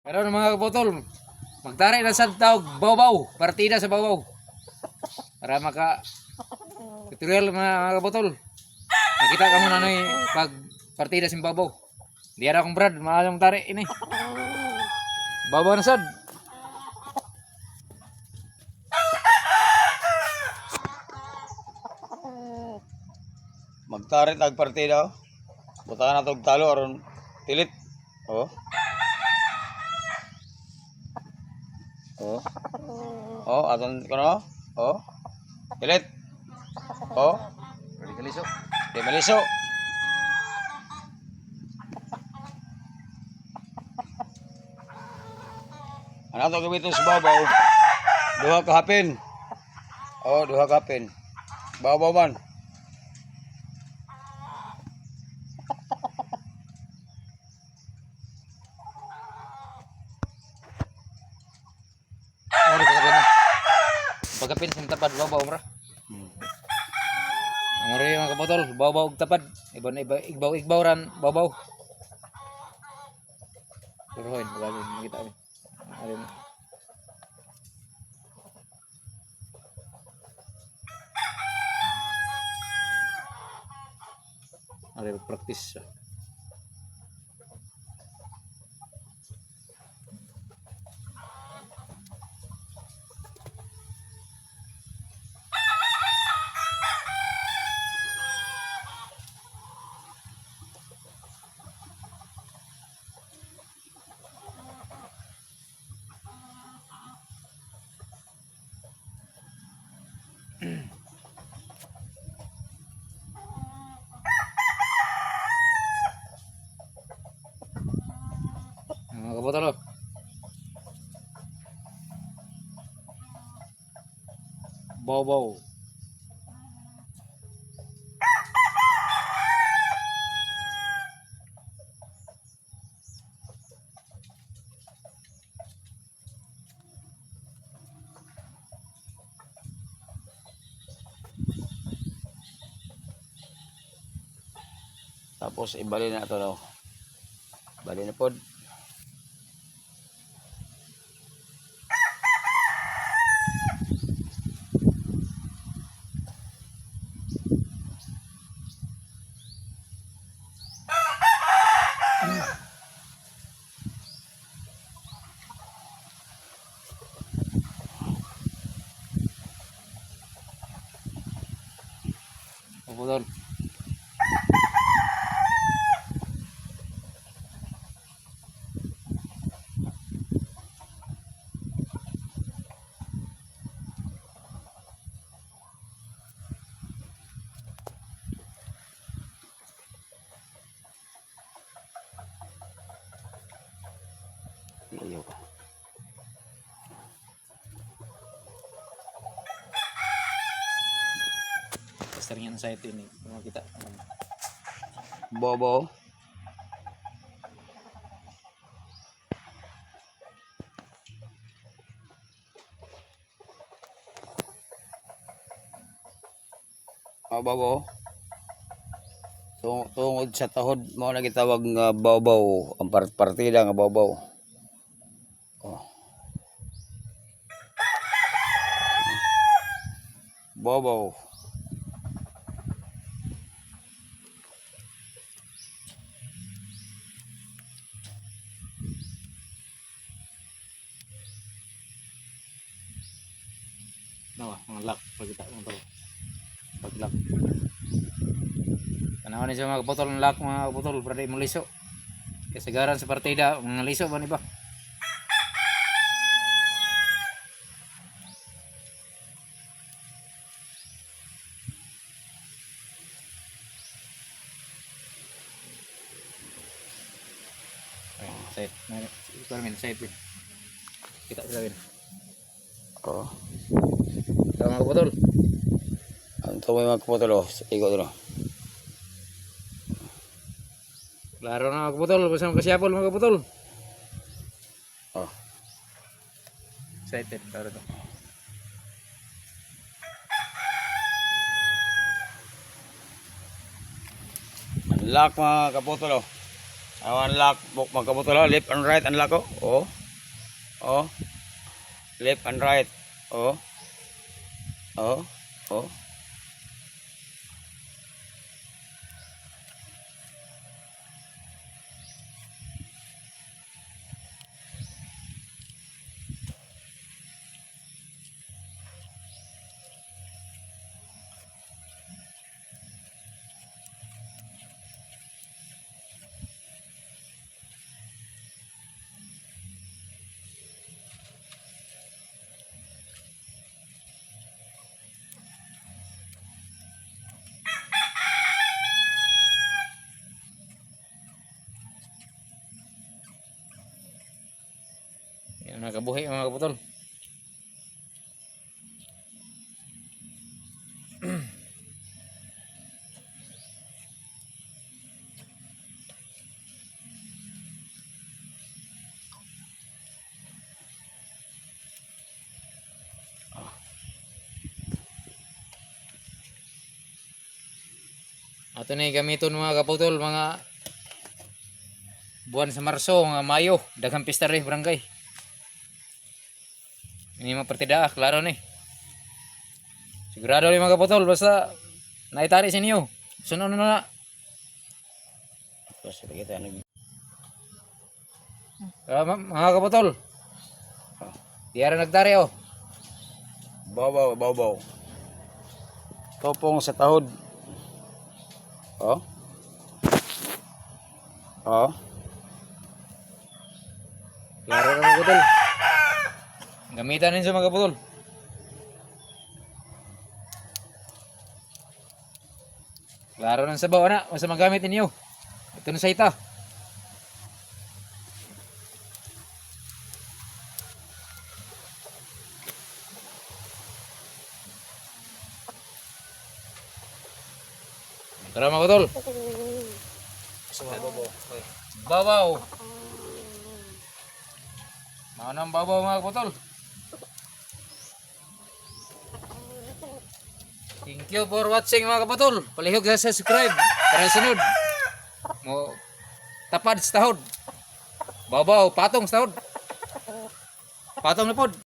Karon, mga kaputol, magtari na sad tawag baw-baw, partida sa baw-baw. Para maka tutorial, mga kaputol. Nakita ka mo na noy pag partida sa baw-baw. Di ara akong brad, maalang tari ini. Baw-baw na sad. Magtarit ag partida, oh. Butangan na tog talo aron pilit. Oh. Oh. Oh, aton kuno. Oh. Pilit. Oh, Ready kaliso. di maliso. Ano to gamitin sa babaw? Duha ka hapin. Oh, duha ka hapin. Babaw man. Ori pagapin na. Pagapin sa tapad baw-baw mra. Ang ori, mga kaputol, baw-baw og tapad. Iba na iba, igbaw igbaw ran baw-baw. Turuhin, pagapin, makita kami. Alin. Ari practice siya. Mga kaputol, oh. Baw-baw. Tapos ibali na ito daw. Bali na pod. Kaputol. Ayaw ka. Basta rin yan sa ito ini. Makita. Bobo. Oh, bobo. Tungod sa tahod mo na gitawag nga babaw ang partida nga babaw. Oh. Babaw. Nawa, mga lock. Pagkita mo to. Pag lock. Tanawan ni sa mga kaputol ng lock, mga kaputol, para di mo liso. Kasagaran sa partida, mga liso ba ni ba? Ay, side. Ito namin, side din. Kita sila din. Oh. Ito, mga kaputol. Ang tumoy mga kaputol, oh. Igo to, no. Klaro na, mga kaputol, basta makasiyapol, mga kaputol. Oh. Excited, klaro to. Unlock, mga kaputol, oh. Ang unlock, magkabutol ha, left and right unlock oh. Oh. Oh. Left and right. Oh. Oh. Oh. Yan, nakabuhi mga kaputol. Ato na yung gamiton mga kaputol, mga buwan sa Marso, mga Mayo, daghang pista rin barangay. Ini mga partida, ah, klaro ni. Sigurado ni mga kaputol, basta naitari sa inyo. Sunod na na. Tapos kita nag Ah, mga kaputol. Di ara nagtari oh. Babaw, babaw. Topong sa tahod. Oh. Oh. Klaro na mga kaputol. Gamitan ninyo mga kaputol. Klaro ng sabaw na, basta magamit ninyo. Ito na sa ita. Tara mga kaputol. Babaw. Mao ang babaw mga kaputol. Thank you for watching mga kaputol. Palihog sa subscribe para sa sunod. Mo tapad sa tahod. Babaw patong sa tahod. Patong na pod.